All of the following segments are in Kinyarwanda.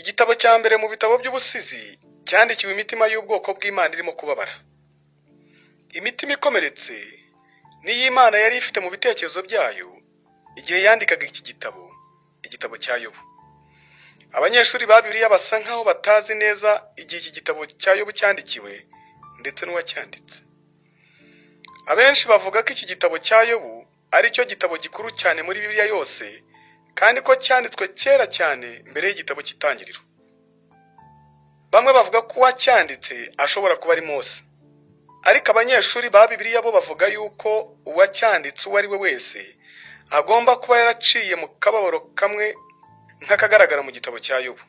Igitabo cya mbere mu bitabo by'ubusizi cyandikiwe imitima y'ubwoko bw'Imana irimo kubabara. Imitima ikomeretse niyo Imana yari ifite mu bitekerezo byayo igihe yandikaga iki gitabo, igitabo cya Yobu. Abanyeshuri ba Bibiliya basa nkaho batazi neza igihe iki gitabo cya Yobu cyandikiwe ndetse n'uwacyanditse. Abenshi bavuga ko iki gitabo cya Yobu ari cyo gitabo gikuru cyane muri Bibiliya yose, kandi ko cyanditswe kera cyane mbere y'igitabo cy'Itangiriro. Bamwe bavuga ko uwacyanditse ashobora kuba ari Mose. Ariko abanyeshuri ba Bibiliya bo bavuga yuko uwacyanditse uwo ari we wese agomba kuba yaraciye mu kababaro kamwe nk'akagaragara mu gitabo cya Yobu.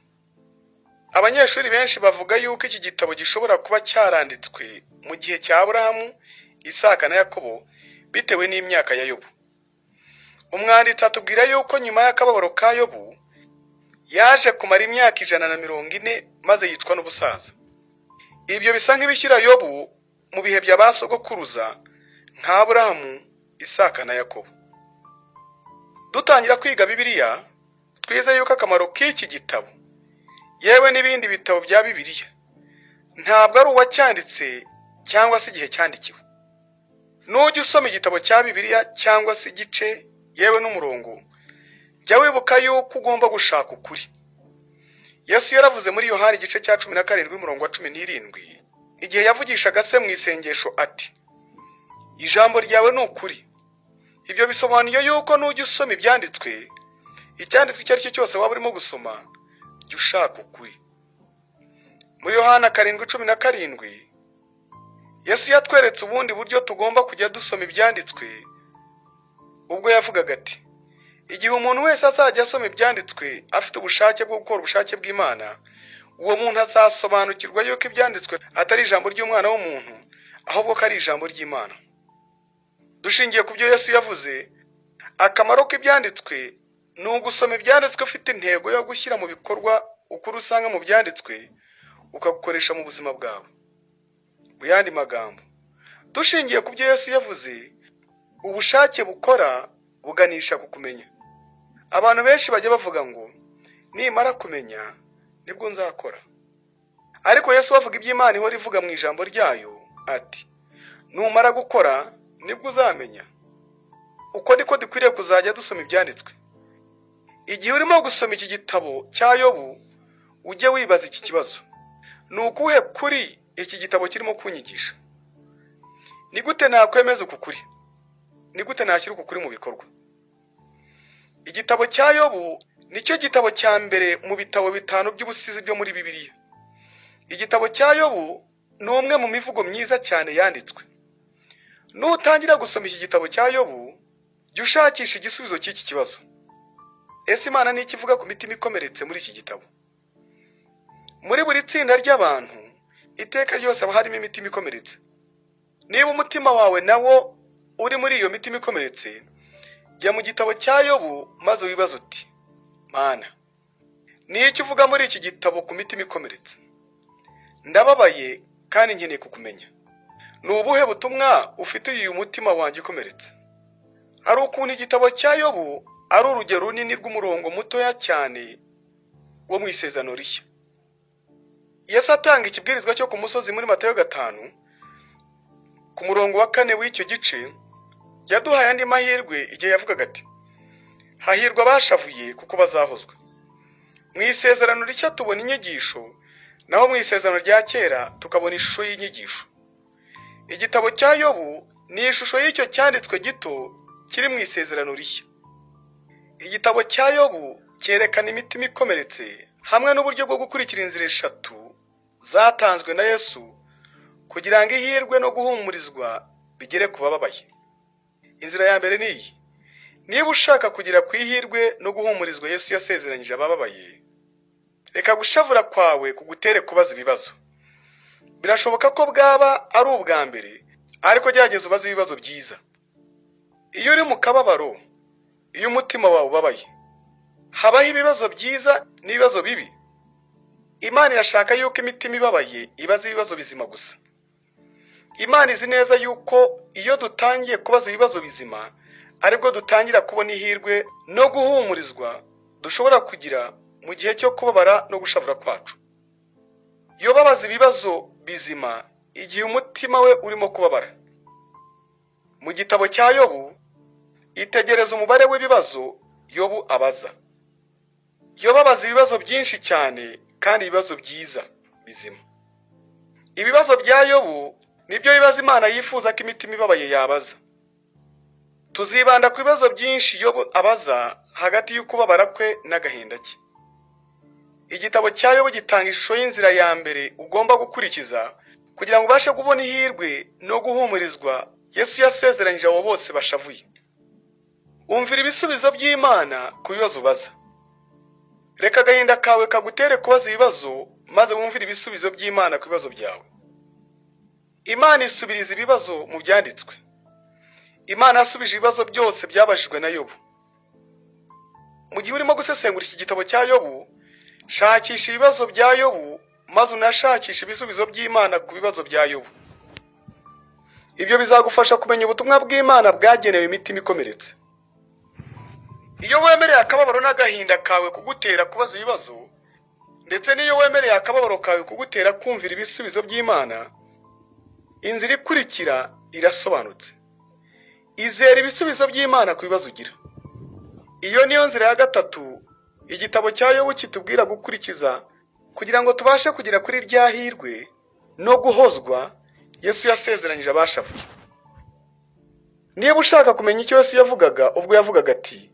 Abanyeshuri benshi bavuga yuko iki gitabo gishobora kuba cyaranditswe mu gihe cya Aburahamu, Isaka na Yakobo, bitewe n'imyaka ya Yobu. Umwanditsi atubwira yuko nyuma y'akababaro ka Yobu yaje kumara imyaka 140, maze yicwa n'ubusaza. Ibyo bisa nk'ibishyira Yobu mu bihe bya ba sogokuruza nka Aburahamu, Isaka na Yakobo. Dutangira kwiga Bibiliya, twize yuko akamaro k'iki gitabo, yewe n'ibindi bitabo bya Bibiliya, ntabwo ari uwacyanditse cyangwa se igihe cyandikiwe. Nujya usoma igitabo cya Bibiliya cyangwa se igice, yewe n'umurongo, jya wibuka yuko ugomba gushaka ukuri. Yesu yaravuze muri Yohani igice cya 17 umurongo wa 17, igihe yavugishaga Se mu isengesho, ati: "Ijambo ryawe ni ukuri." Ibyo bisobanuye yuko nujya usoma ibyanditswe, icyanditswe icyo ari cyo cyose waba urimo gusoma, jya ushaka ukuri. Muri Yohana 7:17, Yesu yatweretse ubundi buryo tugomba kujya dusoma ibyanditswe, ubwo yavugaga ati: "Igihe umuntu wese azajya asoma ibyanditswe afite ubushake bwo gukora ubushake bw'Imana, uwo muntu azasobanukirwa yuko ibyanditswe atari ijambo ry'umwana w'umuntu, ahubwo ko ari ijambo ry'Imana." Dushingiye ku byo Yesu yavuze, akamaro k'ibyanditswe ni ugusoma ibyanditswe ufite intego yo gushyira mu bikorwa ukuri usanga mu byanditswe, ukagukoresha mu buzima bwawe. Mu yandi magambo, dushingiye ku byo Yesu yavuze, ubushake bukora buganisha ku kumenya. Abantu benshi bajya bavuga ngo: "Nimara kumenya nibwo nzakora." Ariko Yesu bavuga iby'Imana ihora ivuga mu ijambo ryayo, ati: "Numara gukora nibwo uzamenya." Uko niko dukwiriye kuzajya dusoma ibyanditswe. Igihe urimo gusoma iki gitabo cya Yobu, ujye wibaza iki kibazo: Ni ukuhe kuri iki gitabo kirimo kunyigisha? Ni gute nakwemeza uku kuri? Ni gute nashyira uku kuri mu bikorwa? Igitabo cya Yobu nicyo gitabo cya mbere mu bitabo bitanu by'ubusizi byo muri Bibiliya. Igitabo cya Yobu ni umwe mu mivugo myiza cyane yanditswe. Nutangira gusoma iki gitabo cya Yobu, jya ushakisha igisubizo cy'iki kibazo: Ese Imana ni iki ivuga ku mitima ikomeretse muri iki gitabo? Muri buri tsinda ry'abantu, iteka ryose haba harimo imitima ikomeretse. Niba umutima wawe nawo uri muri iyo mitima ikomeretse, jya mu gitabo cya Yobu maze wibaze uti: "Mana, ni iki uvuga muri iki gitabo ku mitima ikomeretse? Ndababaye kandi nkeneye kukumenya. Ni ubuhe butumwa ufitiye uyu mutima wanjye ukomeretse?" Hari ukuntu igitabo cya Yobu ari urugero runini rw'umurongo mutoya cyane wo mu Isezerano Rishya. Yesu atanga ikibwirizwa cyo ku musozi muri Matayo 5, ku murongo wa 4 w'icyo gice, yaduhaye andi mahirwe igihe yavugaga ati: "Hahirwa abashavuye, kuko bazahozwa." Mu Isezerano Rishya tubona inyigisho, naho mu Isezerano rya Kera tukabona ishusho y'inyigisho. Igitabo cya Yobu ni ishusho y'icyo cyanditswe gito kiri mu Isezerano Rishya. Igitabo cya Yobu cyerekana imitima ikomeretse hamwe n'uburyo bwo gukurikira inzira eshatu zatanzwe na Yesu kugira ngo ihirwe no guhumurizwa bigere ku bababaye. Inzira ya mbere ni iyi: Niba ushaka kugera ku ihirwe no guhumurizwa Yesu yasezeranyije abababaye, reka gushavura kwawe kugutere kubaza ibibazo. Birashoboka ko bwaba ari ubwa mbere, ariko gerageza ubaze ibibazo byiza. Iyo uri mu kababaro, iyo umutima wawe ubabaye, habaho ibibazo byiza n'ibibazo bibi. Imana irashaka yuko imitima ibabaye ibaza ibibazo bizima gusa. Imana izi neza yuko iyo dutangiye kubaza ibibazo bizima, aribwo dutangira kubona ihirwe no guhumurizwa dushobora kugira mu gihe cyo kubabara no gushavura kwacu. Yobu abaza ibibazo bizima igihe umutima we urimo kubabara. Mu gitabo cya Yobu, itegereza umubare w'ibibazo Yobu abaza. Yobu abaza ibibazo byinshi cyane kandi ibibazo byiza bizima. Ibibazo bya Yobu nibyo bibazo Imana yifuza ko imitima ibabaye yabaza. Tuzibanda ku bibazo byinshi Yobu abaza hagati y'ukubabara kwe n'agahinda ke. Igitabo cya Yobu gitanga ishusho y'inzira ya mbere ugomba gukurikiza kugira ngo ubashe kubona ihirwe no guhumurizwa Yesu yasezeranyije abo bose bashavuye. Umvira ibisubizo by'Imana ku bibazo ubaza. Reka agahinda kawe kagutere kubaza ibibazo, maze wumvire ibisubizo by'Imana ku bibazo byawe. Imana isubiriza ibibazo mu byanditswe. Imana yasubije ibibazo byose byabajijwe na Yobu. Mu gihe urimo gusesengura iki gitabo cya Yobu, shakisha ibibazo bya Yobu, maze unashakishe ibisubizo by'Imana ku bibazo bya Yobu. Ibyo bizagufasha kumenya ubutumwa bw'Imana bwagenewe imitima ikomeretse. Iyo wemereye akababaro n'agahinda kawe kugutera kubaza ibibazo, ndetse n'iyo wemereye akababaro kawe kugutera kumvira ibisubizo by'Imana, inzira ikurikira irasobanutse. Izera ibisubizo by'Imana ku bibazo ugira. Iyo niyo nzira ya gatatu igitabo cya Yobu kitubwira gukurikiza kugira ngo tubashe kugera kuri rya hirwe no guhozwa Yesu yasezeranyije abashavuye. Niba ushaka kumenya icyo Yesu yavugaga ubwo yavugaga ati: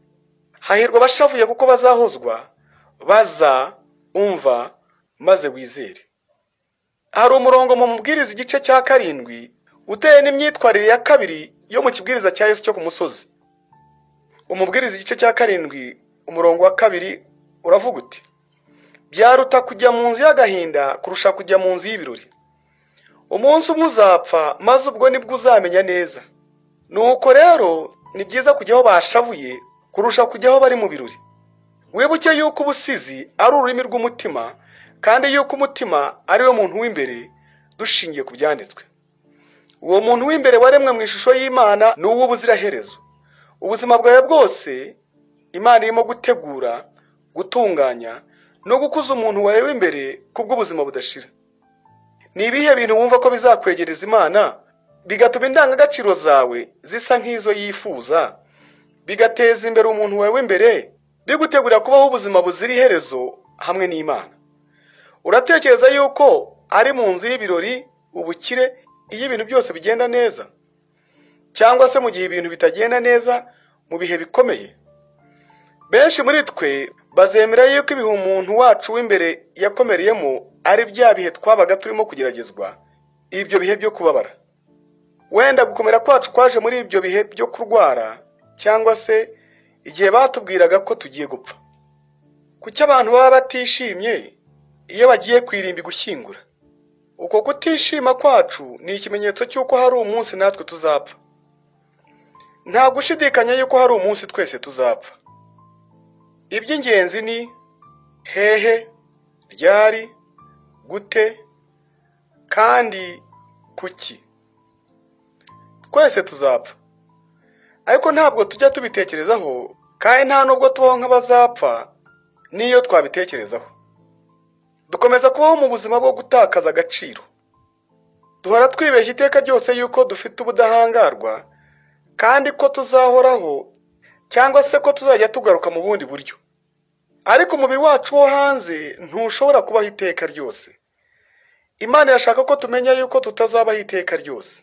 hahirwa abashavuye kuko bazahozwa, baza umva maze wizere. Hari umurongo mu Mubwiriza igice cya 7 uteye n'imyitwarire ya kabiri yo mu kibwiriza cya Yesu cyo ku musozi. Umubwiriza igice cya 7 umurongo wa 2 uravuga uti: byaruta kujya mu nzu y'agahinda kurusha kujya mu nzu y'ibirori. Umunsi umwe uzapfa, maze ubwo nibwo uzamenya neza. Nuko rero ni byiza kujya aho bashavuye kurusha kujya aho bari mu birori. Wibuke yuko ubusizi ari ururimi rw'umutima, kandi yuko umutima ari we muntu w'imbere dushingiye ku byanditswe. Uwo muntu w'imbere waremwe mu ishusho y'Imana ni uw'ubuziraherezo. Ubuzima bwawe bwose Imana irimo gutegura, gutunganya no gukuza umuntu wawe w'imbere kubw'ubuzima budashira. Ni ibihe bintu wumva ko bizakwegereza Imana, bigatuma indangagaciro zawe zisa nk'izo yifuza, bigateza imbere umuntu wawe w'imbere, bigutegurira kubaho ubuzima buzira iherezo hamwe n'Imana? Uratekereza yuko ari mu nzu y'ibirori, ubukire, iyo ibintu byose bigenda neza, cyangwa se mu gihe ibintu bitagenda neza mu bihe bikomeye? Benshi muri twe bazemera yuko ibihe umuntu wacu w'imbere yakomereyemo ari bya bihe twabaga turimo kugeragezwa, ibyo bihe byo kubabara. Wenda gukomera kwacu kwaje muri ibyo bihe byo kurwara, cyangwa se igihe batubwiraga ko tugiye gupfa. Kuki abantu baba batishimye iyo bagiye kwirimbi gushyingura? Uko kutishima kwacu ni ikimenyetso cy'uko hari umunsi natwe tuzapfa. Nta gushidikanya yuko hari umunsi twese tuzapfa. Iby'ingenzi ni hehe, ryari, gute, kandi kuki. Twese tuzapfa, ariko ntabwo tujya tubitekerezaho, kandi nta nubwo tubaho nk'abazapfa n'iyo twabitekerezaho. Dukomeza kubaho mu buzima bwo gutakaza agaciro. Duhora twibeshya iteka ryose yuko dufite ubudahangarwa, kandi ko tuzahoraho, cyangwa se ko tuzajya tugaruka mu bundi buryo. Ariko umubiri wacu wo hanze ntushobora kubaho iteka ryose. Imana irashaka ko tumenya yuko tutazabaho iteka ryose.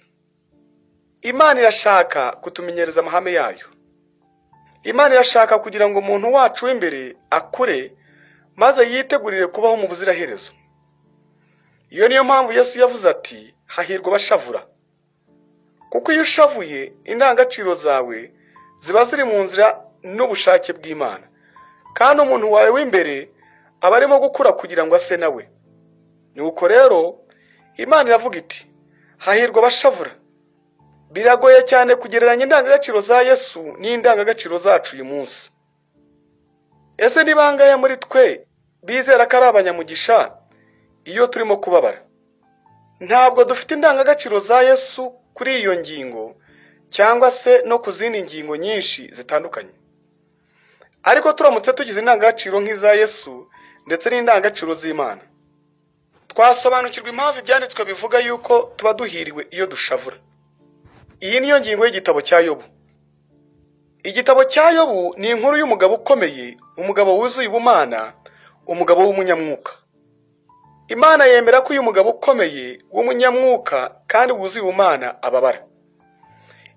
Imana irashaka kutumenyereza amahame yayo. Imana irashaka kugira ngo umuntu wacu w'imbere akure, maze yitegurire kubaho mu buziraherezo. Iyo niyo mpamvu Yesu yavuze ati: hahirwa abashavura. Kuko iyo ushavuye, indangagaciro zawe ziba ziri mu nzira n'ubushake bw'Imana, kandi umuntu wawe w'imbere aba arimo gukura kugira ngo ase nawe. Nuko rero Imana iravuga iti: hahirwa abashavura. Biragoye cyane kugereranya indangagaciro za Yesu n'indangagaciro zacu uyu munsi. Ese ni bangahe muri twe bizera ko ari abanyamugisha iyo turimo kubabara? Ntabwo dufite indangagaciro za Yesu kuri iyo ngingo, cyangwa se no ku zindi ngingo nyinshi zitandukanye. Ariko turamutse tugize indangagaciro nk'iza Yesu, ndetse n'indangagaciro z'Imana. Twasobanukirwa impamvu ibyanditswe bivuga yuko tuba duhiriwe iyo dushavura. Iyi niyo ngingo y'igitabo cya Yobu. Igitabo cya Yobu ni inkuru y'umugabo ukomeye, umugabo wuzuye ubumana, umugabo w'umunyamwuka. Imana yemera ko uyu mugabo ukomeye w'umunyamwuka kandi wuzuye ubumana ababara.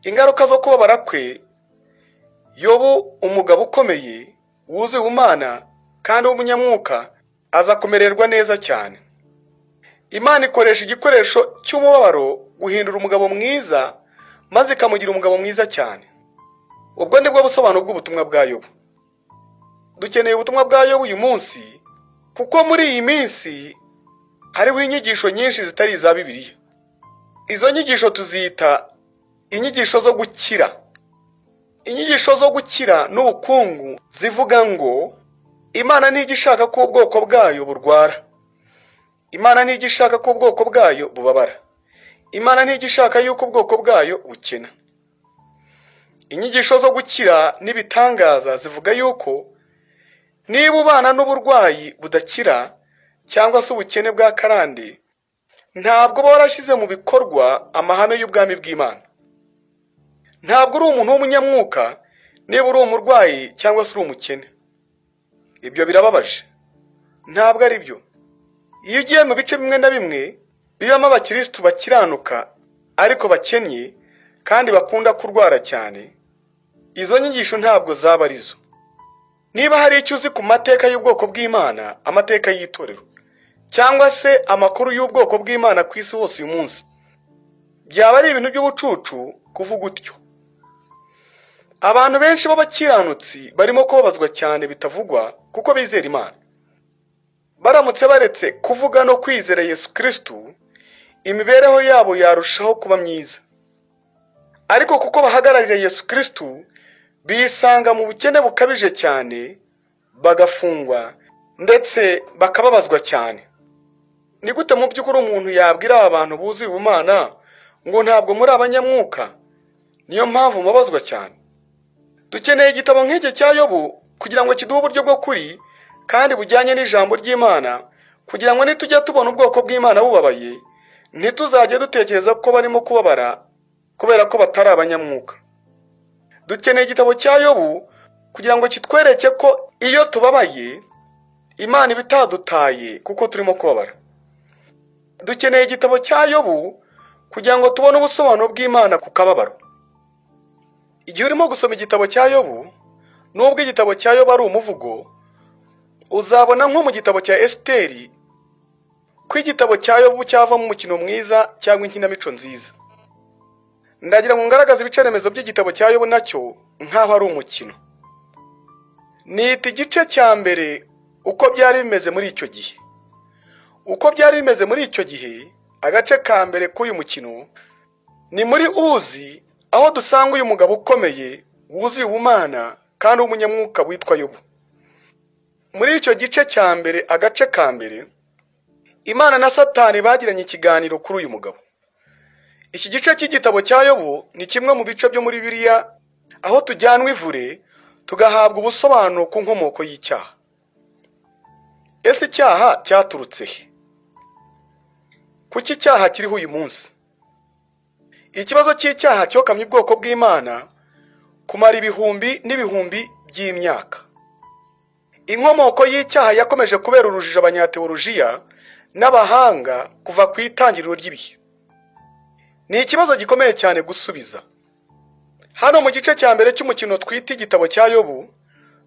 Ingaruka zo kubabara kwe, Yobu umugabo ukomeye wuzuye ubumana kandi w'umunyamwuka aza kumererwa neza cyane. Imana ikoresha igikoresho cy'umubabaro guhindura umugabo mwiza, maze ikamugira umugabo mwiza cyane. Ubwo nibwo busobanuro bw'ubutumwa bwa Yobu. Dukeneye ubutumwa bwa Yobu uyu munsi, kuko muri iyi minsi hariho inyigisho nyinshi zitari iza Bibiliya. Izo nyigisho tuzita inyigisho zo gukira. Inyigisho zo gukira n'ubukungu zivuga ngo Imana ntijya ishaka ko ubwoko bwayo burwara. Imana ntijya ishaka ko ubwoko bwayo bubabara. Imana ntijya ishaka yuko ubwoko bwayo bukena. Inyigisho zo gukira n'ibitangaza zivuga yuko niba ubana n'uburwayi budakira cyangwa se ubukene bwa karande, ntabwo uba warashyize mu bikorwa amahame y'ubwami bw'Imana. Ntabwo uri umuntu w'umunyamwuka niba uri umurwayi cyangwa se uri umukene. Ibyo birababaje. Ntabwo ari byo. Iyo ugiye mu bice bimwe na bimwe bibamo abakirisitu bakiranuka ariko bakennye kandi bakunda kurwara cyane, izo nyigisho ntabwo zaba arizo. Niba hari icyo uzi ku mateka y'ubwoko bw'Imana, amateka y'itorero, cyangwa se amakuru y'ubwoko bw'Imana ku isi hose uyu munsi, byaba ari ibintu by'ubucucu kuvuga utyo. Abantu benshi b'abakiranutsi barimo kubabazwa cyane bitavugwa kuko bizera Imana. Baramutse baretse kuvuga no kwizera Yesu Kristo, imibereho yabo yarushaho kuba myiza. Ariko kuko bahagararira Yesu Kristo, bisanga mu bukene bukabije cyane, bagafungwa ndetse bakababazwa cyane. Ni gute mu by'ukuri umuntu yabwira aba bantu buzuye ubumana ngo ntabwo muri abanyamwuka, niyo mpamvu mubabazwa cyane? Dukeneye igitabo nk'iki cya Yobu kugira ngo kiduhe uburyo bwo kuri kandi bujyanye n'ijambo ry'Imana, kugira ngo nitujya tubona ubwoko bw'Imana bubabaye, ntituzajye dutekereza ko barimo kubabara kubera ko batari abanyamwuka. Dukeneye igitabo cya Yobu kugira ngo kitwereke ko iyo tubabaye Imana iba itadutaye kuko turimo kubabara. Dukeneye igitabo cya Yobu kugira ngo tubone ubusobanuro bw'Imana ku kababaro. Igihe urimo gusoma igitabo cya Yobu, nubwo igitabo cya Yobu ari umuvugo, uzabona nko mu gitabo cya Esiteri ko igitabo cya Yobu cyavamo umukino mwiza cyangwa inkinamico nziza. Ndagira ngo ngaragaze ibice remezo by'igitabo cya Yobu nacyo nk'aho ari umukino. Nita igice cya mbere uko byari bimeze muri icyo gihe. Uko byari bimeze muri icyo gihe, agace ka mbere k'uyu mukino ni muri Uzi, aho dusanga uyu mugabo ukomeye wuzuye ubumana kandi w'umunyamwuka witwa Yobu. Muri icyo gice cya mbere, agace ka mbere, Imana na Satani bagiranye ikiganiro kuri uyu mugabo. Iki gice cy'igitabo cya Yobu ni kimwe mu bice byo muri Bibiliya aho tujyanwa ivure tugahabwa ubusobanuro ku nkomoko y'icyaha. Ese icyaha cyaturutse he? Kuki icyaha kiriho uyu munsi? Ikibazo cy'icyaha cyokamye ubwoko bw'Imana kumara ibihumbi n'ibihumbi by'imyaka. Inkomoko y'icyaha yakomeje kubera urujijo abanyateolojiya n'abahanga kuva ku itangiriro ry'ibihe. Ni ikibazo gikomeye cyane gusubiza. Hano mu gice cya mbere cy'umukino twita igitabo cya Yobu,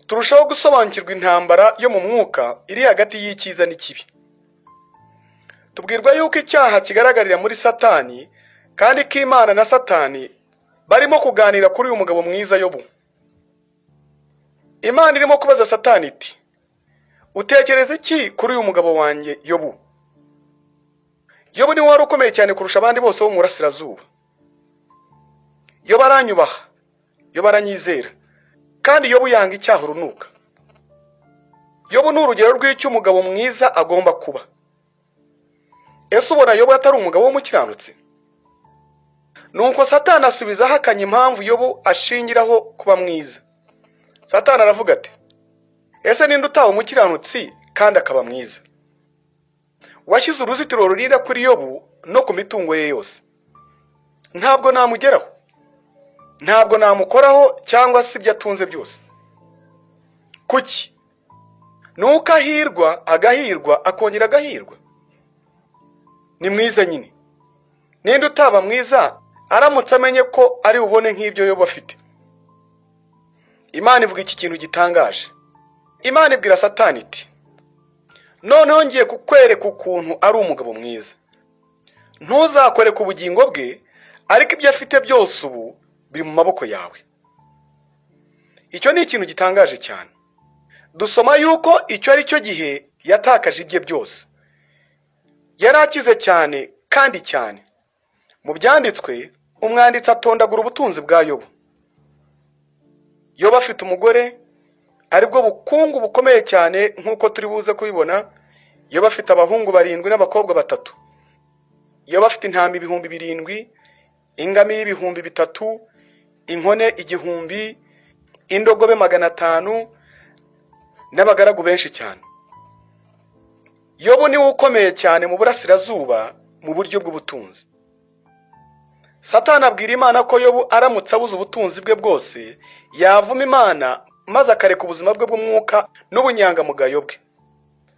turushaho gusobanukirwa intambara yo mu mwuka iri hagati y'icyiza n'ikibi. Tubwirwa yuko icyaha kigaragarira muri Satani, kandi ko Imana na Satani barimo kuganira kuri uyu mugabo mwiza Yobu. Imana irimo kubaza Satani iti: "Utekereza iki kuri uyu mugabo wanjye Yobu?" Yobu niwe wari ukomeye cyane kurusha abandi bose bo mu burasirazuba. Yobu aranyubaha, Yobu aranyizera, kandi Yobu yanga icyaha urunuka. Yobu ni urugero rw'icyo umugabo mwiza agomba kuba. Ese ubona Yobu atari umugabo w'umukiranutsi? Nuko Satani asubiza ahakanya impamvu Yobu ashingiraho kuba mwiza. Satani aravuga ati: "Ese ninde utaba umukiranutsi kandi akaba mwiza. Washyize uruzitiro rurinda kuri Yobu no ku mitungo ye yose. Ntabwo namugeraho, ntabwo namukoraho cyangwa se ibyo atunze byose. Kuki? Ni uko ahirwa, agahirwa, akongera agahirwa. Ni mwiza nyine. Ninde utaba mwiza aramutse amenye ko ari bubone nk'ibyo Yobu afite? Imana ivuga iki kintu gitangaje. Imana ibwira Satani iti: "Noneho ngiye kukwereka ukuntu ari umugabo mwiza. Ntuzakore ku bugingo bwe, ariko ibyo afite byose ubu biri mu maboko yawe." Icyo ni ikintu gitangaje cyane. Dusoma yuko icyo ari cyo gihe yatakaje ibye byose. Yari akize cyane kandi cyane. Mu byanditswe, umwanditsi atondagura ubutunzi bwa Yobu. Yobu afite umugore, aribwo bukungu bukomeye cyane nk'uko turi buze kubibona. Yobu afite abahungu barindwi n'abakobwa batatu. Yobu afite intama 7000, ingamiya 3000, inkone 1000, indogobe 500 n'abagaragu benshi cyane. Yobu niwe ukomeye cyane mu burasirazuba mu buryo bw'ubutunzi. Satani abwira Imana ko Yobu aramutse abuze ubutunzi bwe bwose, yavuma Imana maze akareka ubuzima bwe bw'umwuka n'ubunyangamugayo bwe.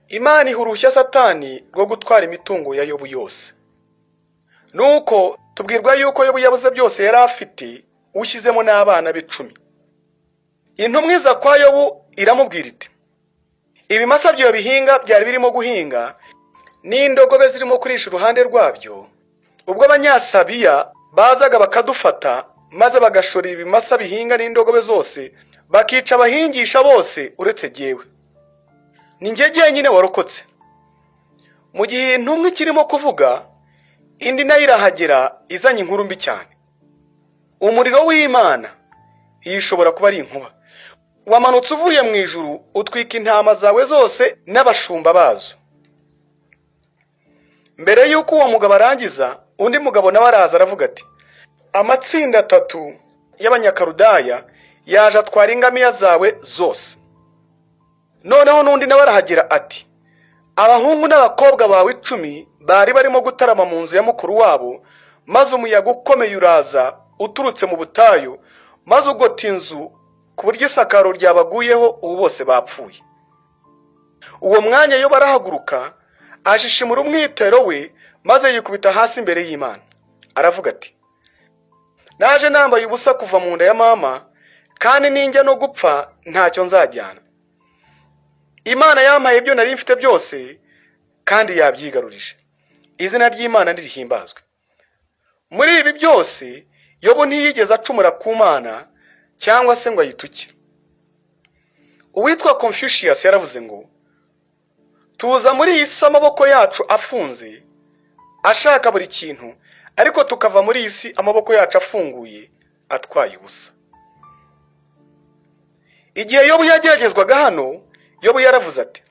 Imana iha uruhushya Satani rwo gutwara imitungo ya Yobu yose. Nuko tubwirwa yuko Yobu yabuze byose yari afite, ushyizemo n'abana be 10. Intumwa iza kwa Yobu iramubwira iti: "Ibimasa byawe bihinga byari birimo guhinga n'indogobe zirimo kurisha iruhande rwabyo, ubwo Abanyasabiya bazaga bakadufata, maze bagashora ibimasa bihinga n'indogobe zose, bakica abahingisha bose uretse jyewe. Ni njye jyenyine warokotse." Mu gihe iyi ntumwa ikirimo kuvuga, indi nayo irahagera izanye inkuru mbi cyane. Umuriro w'Imana, iyi ishobora kuba ari inkuba, wamanutse uvuye mu ijuru utwika intama zawe zose n'abashumba bazo. Mbere y'uko uwo mugabo arangiza, undi mugabo nawe araza aravuga ati: "Amatsinda atatu y'Abanyakarudaya yaje atwara ingamiya zawe zose." Noneho n'undi nawe arahagera ati: "Abahungu n'abakobwa bawe 10 bari barimo gutarama mu nzu ya mukuru wabo, maze umuyaga ukomeye uraza uturutse mu butayu, maze ugota inzu ku buryo isakaro ryabaguyeho, ubu bose bapfuye." Uwo mwanya yo barahaguruka, ashishimura umwitero we, maze yikubita hasi imbere y'Imana, aravuga ati: "Naje nambaye ubusa kuva mu nda ya mama, kandi ninjya no gupfa ntacyo nzajyana. Imana yampaye ibyo nari mfite byose kandi yabyigarurije. Izina ry'Imana nirihimbazwe." Muri ibi byose, Yobu ntiyigeze acumura ku Mana cyangwa se ngo ayituke. Uwitwa Confucius yaravuze ngo: "Tuza muri iyi si amaboko yacu afunze, ashaka buri kintu, ariko tukava muri iyi si amaboko yacu afunguye, atwaye ubusa." Igihe Yobu yageragezwaga hano, Yobu yaravuze ati: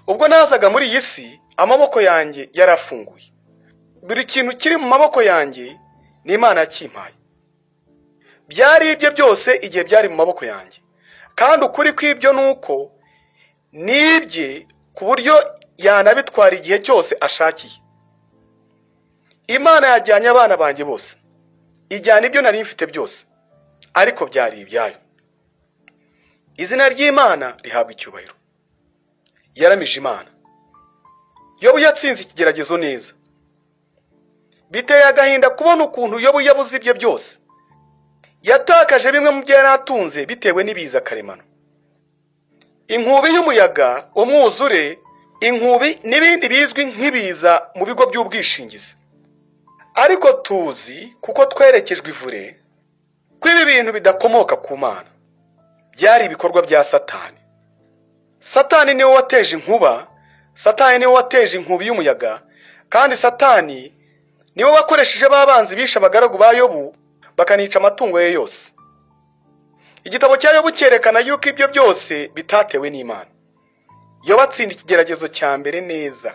"Ubwo nazaga muri iyi si, amaboko yanjye yarafunguye. Buri kintu kiri mu maboko yanjye ni Imana yakimpaye. Byari ibye byose igihe byari mu maboko yanjye, kandi ukuri kw'ibyo ni uko nibye ku buryo yanabitwara igihe cyose ashakiye. Imana yajyanye abana banjye bose, ijyana ibyo nari mfite byose, ariko byari ibyayo. Izina ry'Imana rihabwa icyubahiro." Yaramije Imana. Yobu yatsinze ikigeragezo neza. Biteye agahinda kubona ukuntu Yobu yabuze ibye byose. Yatakaje bimwe mu byo yari atunze bitewe n'ibiza karemano, inkubi y'umuyaga, umwuzure, inkubi n'ibindi bizwi nk'ibiza mu bigo by'ubwishingizi. Ariko tuzi, kuko twerekejwe ivure, ko ibi bintu bidakomoka ku Mana. Byari ibikorwa bya Satani. Satani niwe wateje inkuba, Satani niwe wateje inkubi y'umuyaga, kandi Satani niwe wakoresheje ba banzi bishe abagaragu ba Yobu, bakanica amatungo ye yose. Igitabo cya Yobu cyerekana yuko ibyo byose bitatewe n'Imana. Yobu atsinda ikigeragezo cya mbere neza.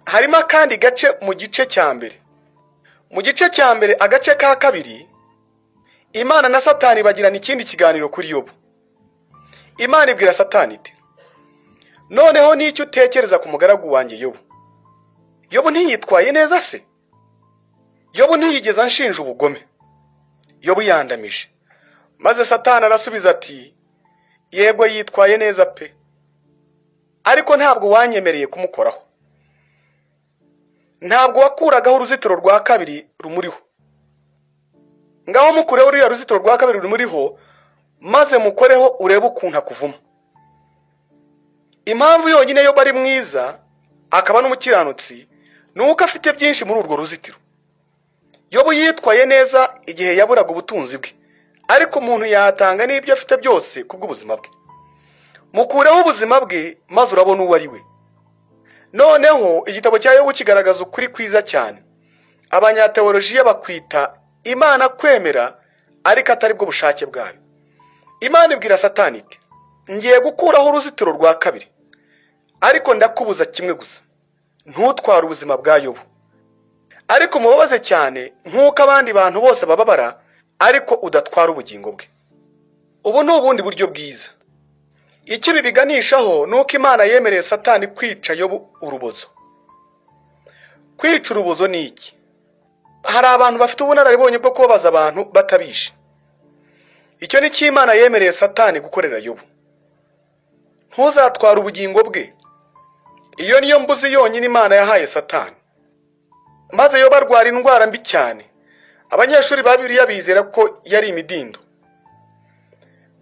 Harimo akandi gace mu gice cya mbere. Mu gice cya mbere, agace ka kabiri, Imana na Satani bagirana ikindi kiganiro kuri Yobu. Imana ibwira Satani iti: Noneho n'icyo utekereza ku mugaragu wanjye Yobu? Yobu ntiyitwaye neza se? Yobu ntiyigeze anshinja ubugome. Yobu yandamije. Maze Satani arasubiza ati: "Yego, yitwaye neza pe, ariko ntabwo wanyemereye kumukoraho. Ntabwo wakuragaho uruzitiro rwa kabiri rumuriho. Ngaho mukureho ruriya ruzitiro rwa kabiri rumuriho, maze mukoreho urebe ukuntu akuvuma." Impamvu yonyine Yobu ari mwiza akaba n'umukiranutsi ni uko afite byinshi muri urwo ruzitiro. Yobu yitwaye neza igihe yaburaga ubutunzi bwe, ariko umuntu yatanga n'ibyo afite byose kubw'ubuzima bwe. Mukureho ubuzima bwe, maze urabona uwo ari we. Noneho igitabo cya Yobu kigaragaza ukuri kwiza cyane. Abanyateolojiya bakwita Imana kwemera, ariko atari bwo bushake bwayo. Imana ibwira Satani iti: "Ngiye gukuraho uruzitiro rwa kabiri, ariko ndakubuza kimwe gusa: ntutware ubuzima bwa Yobu, ariko umubabaze cyane nk'uko abandi bantu bose bababara, ariko udatwara ubugingo bwe." Ubu ni ubundi buryo bwiza. Icyo ibi biganishaho ni uko Imana yemereye Satani kwica Yobu urubozo. Kwica urubozo ni iki? Hari abantu bafite ubunararibonye bwo kubabaza abantu batabishe. Icyo ni cyo Imana yemereye Satani gukorera Yobu: "Ntuzatware ubugingo bwe." Iyo niyo mbuzi yonyine Imana yahaye Satani. Maze Yobu arwara indwara mbi cyane. Abanyeshuri ba Bibiliya bizera ko yari imidindo.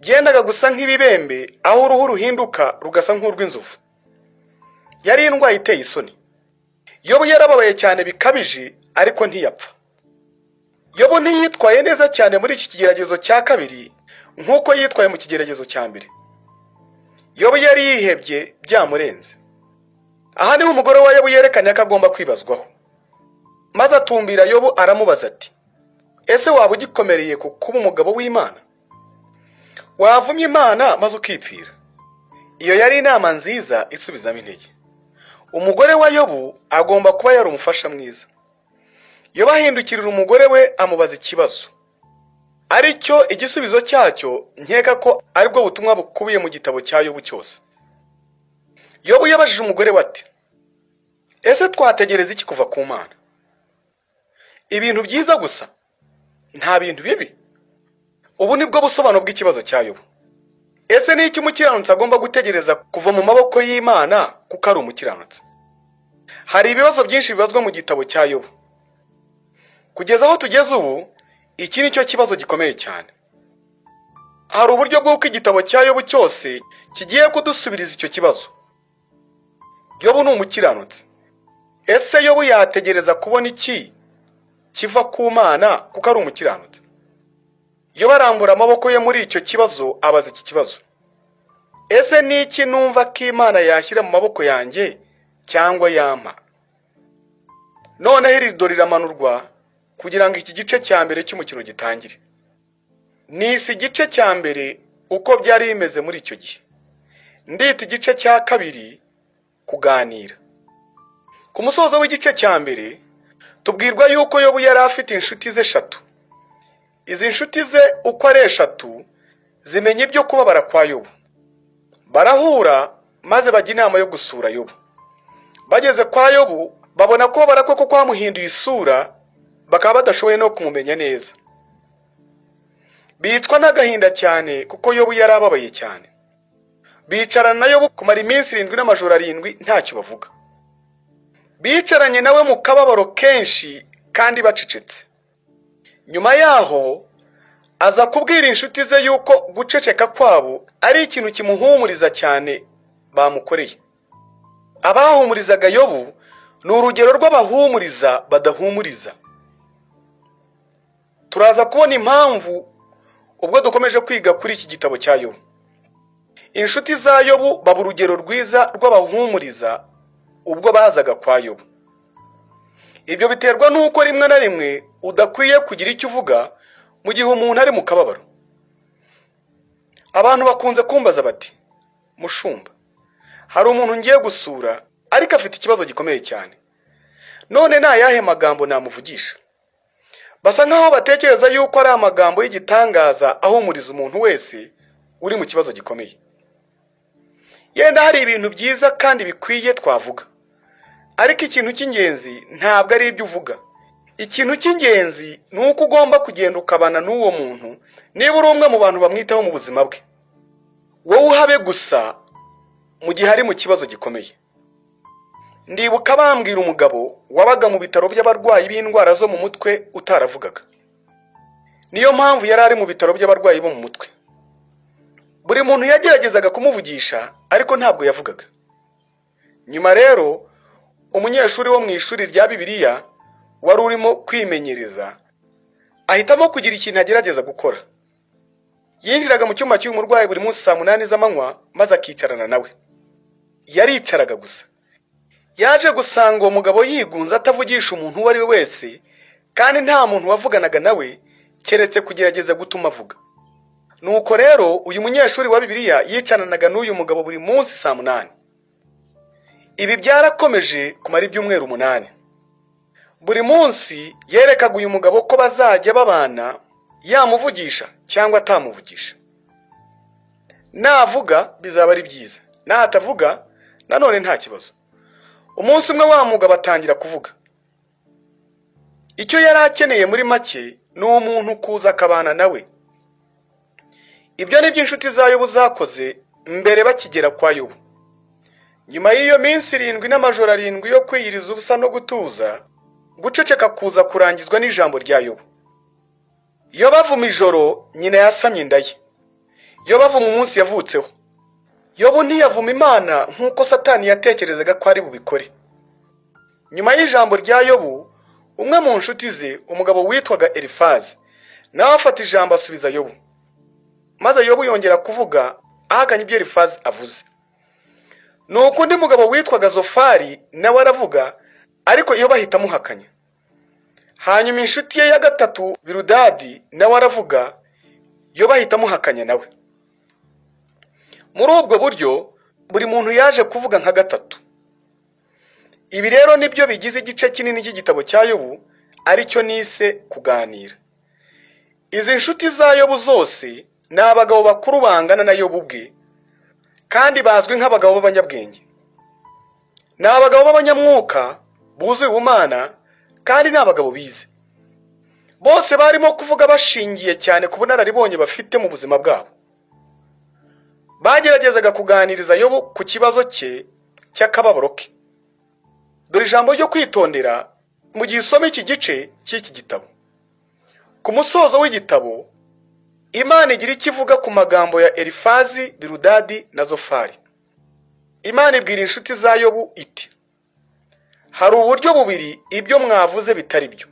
Byendaga gusa nk'ibibembe, aho uruhu ruhinduka rugasa nk'urw'inzovu. Yari indwara iteye isoni. Yobu yarababaye cyane bikabije, ariko ntiyapfa. Yobu ntiyitwaye neza cyane muri iki kigeragezo cya kabiri nk'uko yitwaye mu kigeragezo cya mbere. Yobu yari yihebye byamurenze. Aha niho umugore wa Yobu yerekanye ko agomba kwibazwaho, maze atumbira Yobu aramubaza ati: "Ese waba ugikomereye ku kuba umugabo w'Imana? Wavumye Imana maze ukipfira." Iyo yari inama nziza isubizamo intege. Umugore wa Yobu agomba kuba yari umufasha mwiza. Yobu ahindukirira umugore we, amubaza ikibazo, aricyo igisubizo cyacyo nkeka ko aribwo butumwa bukubiye mu gitabo cya Yobu cyose. Yobu yabajije umugore we ati: "Ese twategereza iki kuva ku Mana? Ibintu byiza gusa, nta bintu bibi?" Ubu ni bwo busobanuro bw'ikibazo cya Yobu. Ese ni iki umukiranutsi agomba gutegereza kuva mu maboko y'Imana kuko ari umukiranutsi? Hari ibibazo byinshi bibazwa mu gitabo cya Yobu. Kugeza aho tugeze ubu, iki ni cyo kibazo gikomeye cyane. Hari uburyo bw'uko igitabo cya Yobu cyose kigiye kudusubiriza icyo kibazo. Yobu ni umukiranutsi. Ese Yobu yategereza kubona iki kiva ku Mana kuko ari umukiranutsi? Yobu arambura amaboko ye muri icyo kibazo, abaza iki kibazo: "Ese ni iki numva ko Imana yashyira mu maboko yanjye cyangwa yampa?" Noneho irido riramanurwa kugira ngo iki gice cya mbere cy'umukino gitangire. Nise igice cya mbere "Uko byari bimeze muri icyo gihe", ndita igice cya kabiri "Kuganira". Ku musozo w'igice cya mbere tubwirwa yuko Yobu yari afite inshuti ze eshatu. Izi nshuti ze uko ari eshatu zimenya ibyo kubabara kwa Yobu, barahura maze bajya inama yo gusura Yobu. Bageze kwa Yobu, babona kubabara kwe ko kwamuhinduye isura, bakaba badashoboye no kumumenya neza. Bicwa n'agahinda cyane kuko Yobu yari ababaye cyane. Bicarana na Yobu kumara iminsi 7 n'amajoro 7 ntacyo bavuga. Bicaranye nawe mu kababaro kenshi kandi bacecetse. Nyuma yaho aza kubwira inshuti ze yuko guceceka kwabo ari ikintu kimuhumuriza cyane bamukoreye. Abahumurizaga Yobu ni urugero rw'abahumuriza badahumuriza. Turaza kubona impamvu ubwo dukomeje kwiga kuri iki gitabo cya Yobu. Inshuti za Yobu baba urugero rwiza rw'abahumuriza ubwo bazaga kwa Yobu. Ibyo biterwa n'uko rimwe na rimwe udakwiye kugira icyo uvuga mu gihe umuntu ari mu kababaro. Abantu bakunze kumbaza bati: "Mushumba, hari umuntu ngiye gusura, ariko afite ikibazo gikomeye cyane. None ni ayahe magambo namuvugisha?" Basa nkaho batekereza yuko ari amagambo y'igitangaza ahumuriza umuntu wese uri mu kibazo gikomeye. Yenda hari ibintu byiza kandi bikwiye twavuga, ariko ikintu cy'ingenzi ntabwo ari ibyo uvuga. Ikintu cy'ingenzi ni uko ugomba kugenda ukabana n'uwo muntu, niba uri umwe mu bantu bamwitaho mu buzima bwe. Wowe uhabe gusa mu gihe ari mu kibazo gikomeye. Ndibuka bambwira umugabo wabaga mu bitaro by'abarwayi b'indwara zo mu mutwe utaravugaga. Niyo mpamvu yari ari mu bitaro by'abarwayi bo mu mutwe. Buri muntu yageragezaga kumuvugisha, ariko ntabwo yavugaga. Nyuma rero, umunyeshuri wo mu ishuri rya Bibiliya wari urimo kwimenyereza ahitamo kugira ikintu agerageza gukora. Yinjiraga mu cyumba cy'uyu murwayi buri munsi saa 8 z'amanywa, maze akicarana nawe. Yaricaraga gusa. Yaje gusanga uwo mugabo yigunze, atavugisha umuntu uwo ari we wese, kandi nta muntu wavuganaga nawe keretse kugerageza gutuma avuga. Nuko rero uyu munyeshuri wa Bibiliya yicaranaga n'uyu mugabo buri munsi saa 8. Ibi byarakomeje kumara ibyumweru 8. Buri munsi yerekaga uyu mugabo ko bazajya babana, yamuvugisha cyangwa atamuvugisha. Navuga bizaba ari byiza, natavuga nanone nta kibazo. Umunsi umwe wa mugabo atangira kuvuga. Icyo yari akeneye muri make ni umuntu kuza akabana nawe. Ibyo ni byo inshuti za Yobu zakoze mbere bakigera kwa Yobu. Nyuma y'iyo minsi 7 n'amajoro 7 yo kwiyiriza ubusa no gutuza, guceceka kuza kurangizwa n'ijambo rya Yobu. Yobu avuma ijoro nyina yasamye inda ye. Yobu avuma umunsi yavutseho. Yobu ntiyavuma Imana nk'uko Satani yatekerezaga ko ari bubikore. Nyuma y'ijambo rya Yobu, umwe mu nshuti ze, umugabo witwaga Elifazi, nawe afata ijambo asubiza Yobu. Maze Yobu yongera kuvuga ahakanye ibyo Elifazi avuze. Nuko undi mugabo witwaga Zofari nawe aravuga, ariko Yobu ahita amuhakanya. Hanyuma inshuti ye ya gatatu Birudadi nawe aravuga, Yobu ahita amuhakanya nawe. Muri ubwo buryo buri muntu yaje kuvuga nka gatatu. Ibi rero nibyo bigize igice kinini cy'igitabo cya Yobu, aricyo nise kuganira. Izi nshuti za Yobu zose ni abagabo bakuru bangana na Yobu ubwe, kandi bazwi nk'abagabo b'abanyabwenge. Ni abagabo b'abanyamwuka buzuye ubumana, kandi ni abagabo bize. Bose barimo kuvuga bashingiye cyane ku bunararibonye bafite mu buzima bwabo. Bageragezaga kuganiriza Yobu ku kibazo cye cy'akababaro ke. Dore ijambo ryo kwitondera mu gihe usoma iki gice cy'iki gitabo. Ku musozo w'igitabo, Imana igira icyo ivuga ku magambo ya Elifazi, Birudadi na Zofari. Imana ibwira inshuti za Yobu iti: "Hari uburyo bubiri ibyo mwavuze bitari byo.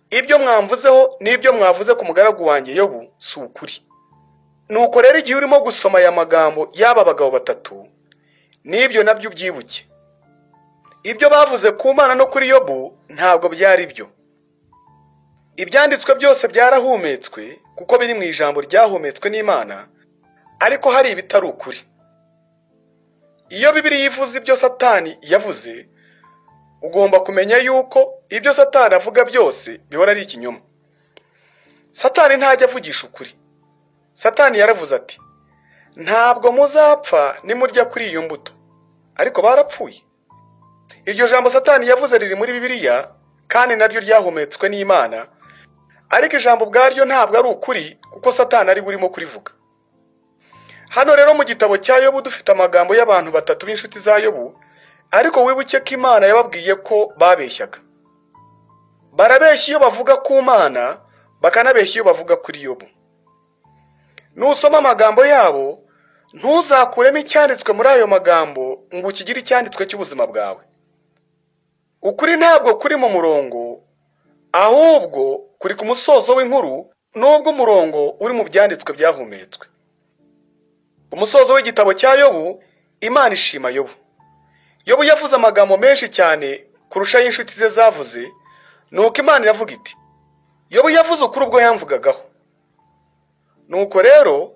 Ibyo mwamvuzeho n'ibyo mwavuze ku mugaragu wanjye Yobu si ukuri." Nuko rero, igihe urimo gusoma aya magambo y'aba bagabo batatu, n'ibyo nabyo ubyibuke. Ibyo bavuze ku Mana no kuri Yobu ntabwo byari byo. Ibyanditswe byose byarahumetswe, kuko biri mu ijambo ryahumetswe n'Imana, ariko hari ibitari ukuri. Iyo Bibiliya ivuze ibyo Satani yavuze, ugomba kumenya yuko ibyo Satani avuga byose bihora ari ikinyoma. Satani ntajya avugisha ukuri. Satani yaravuze ati: "Ntabwo muzapfa nimurya kuri iyo mbuto," ariko barapfuye. Iryo jambo Satani yavuze riri muri Bibiliya, kandi naryo ryahumetswe n'Imana, ariko ijambo ubwaryo ntabwo ari ukuri, kuko Satani ari burimo kurivuga. Hano rero mu gitabo cya Yobu dufite amagambo y'abantu batatu b'inshuti za Yobu, ariko wibuke ko Imana yababwiye ko babeshyaga. Barabeshya iyo bavuga ku Mana, bakanabeshya iyo bavuga kuri Yobu. Nusoma amagambo yabo, ntuzakuremo icyanditswe muri ayo magambo ngo ukigire icyanditswe cy'ubuzima bwawe. Ukuri ntabwo kuri mu murongo, ahubwo kuri ku musozo w'inkuru, nubwo umurongo uri mu byanditswe byahumetswe. Umusozo w'igitabo cya Yobu, Imana ishima Yobu. Yobu yavuze amagambo menshi cyane kurusha ay'inshuti ze zavuze. Nuko Imana iravuga iti: "Yobu yavuze ukuri ubwo yamvugagaho." Nuko rero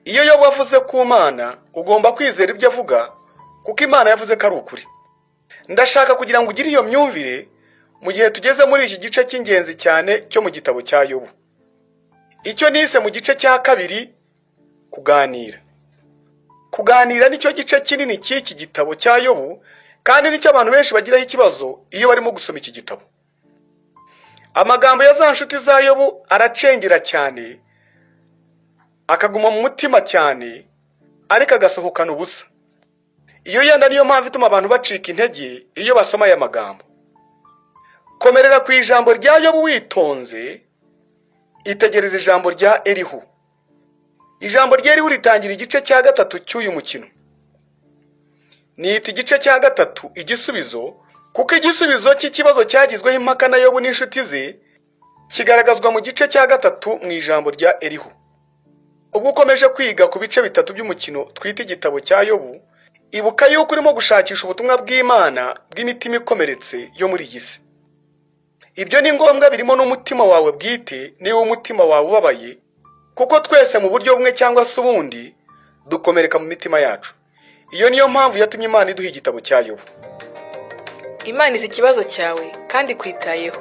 iyo Yobu avuze ku Mana, ugomba kwizera ibyo avuga, kuko Imana yavuze ko ari ukuri. Ndashaka kugira ngo ugire iyo myumvire mu gihe tugeze muri iki gice cy'ingenzi cyane cyo mu gitabo cya Yobu, icyo nise mu gice cya kabiri kuganira. Kuganira nicyo gice kinini cy'iki gitabo cya Yobu, kandi nicyo abantu benshi bagiraho ikibazo iyo barimo gusoma iki gitabo. Amagambo ya za nshuti za Yobu aracengera cyane, akaguma mu mutima cyane, ariko agasohokana ubusa. Iyo yenda niyo mpamvu ituma abantu bacika intege iyo basoma aya magambo. Komerera ku ijambo rya Yobu witonze, itegereza ijambo rya Elihu. Ijambo rya Elihu ritangira igice cya gatatu cy'uyu mukino. Nita igice cya gatatu igisubizo, kuko igisubizo cy'ikibazo cyagizweho impaka na Yobu n'inshuti ze kigaragazwa mu gice cya gatatu mu ijambo rya Elihu. Ubwo ukomeje kwiga ku bice bitatu by'umukino twita igitabo cya Yobu, ibuka yuko urimo gushakisha ubutumwa bw'Imana bw'imitima ikomeretse yo muri iyi si. Ibyo ni ngombwa, birimo n'umutima wawe bwite niba umutima wawe ubabaye, kuko twese mu buryo bumwe cyangwa se ubundi dukomereka mu mitima yacu. Iyo niyo mpamvu yatumye Imana iduha igitabo cya Yobu. Imana izi ikibazo cyawe kandi ikwitayeho.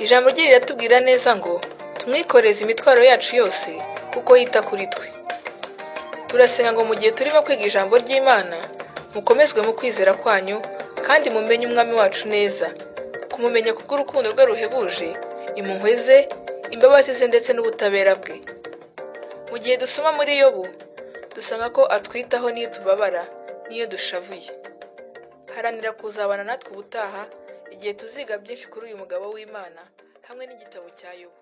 Ijambo rye riratubwira neza ngo tumwikoreze imitwaro yacu yose, kuko yita kuri twe. Turasenga ngo mu gihe turimo kwiga ijambo ry'Imana, mukomezwe mu kwizera kwanyu kandi mumenye Umwami wacu neza, kumumenya kubw'urukundo rwe ruhebuje, impuhwe ze, imbabazi ze ndetse n'ubutabera bwe. Mu gihe dusoma muri Yobu, dusanga ko atwitaho n'iyo tubabara n'iyo dushavuye. Haranira kuzabana natwe ubutaha igihe tuziga byinshi kuri uyu mugabo w'Imana hamwe n'igitabo cya Yobu.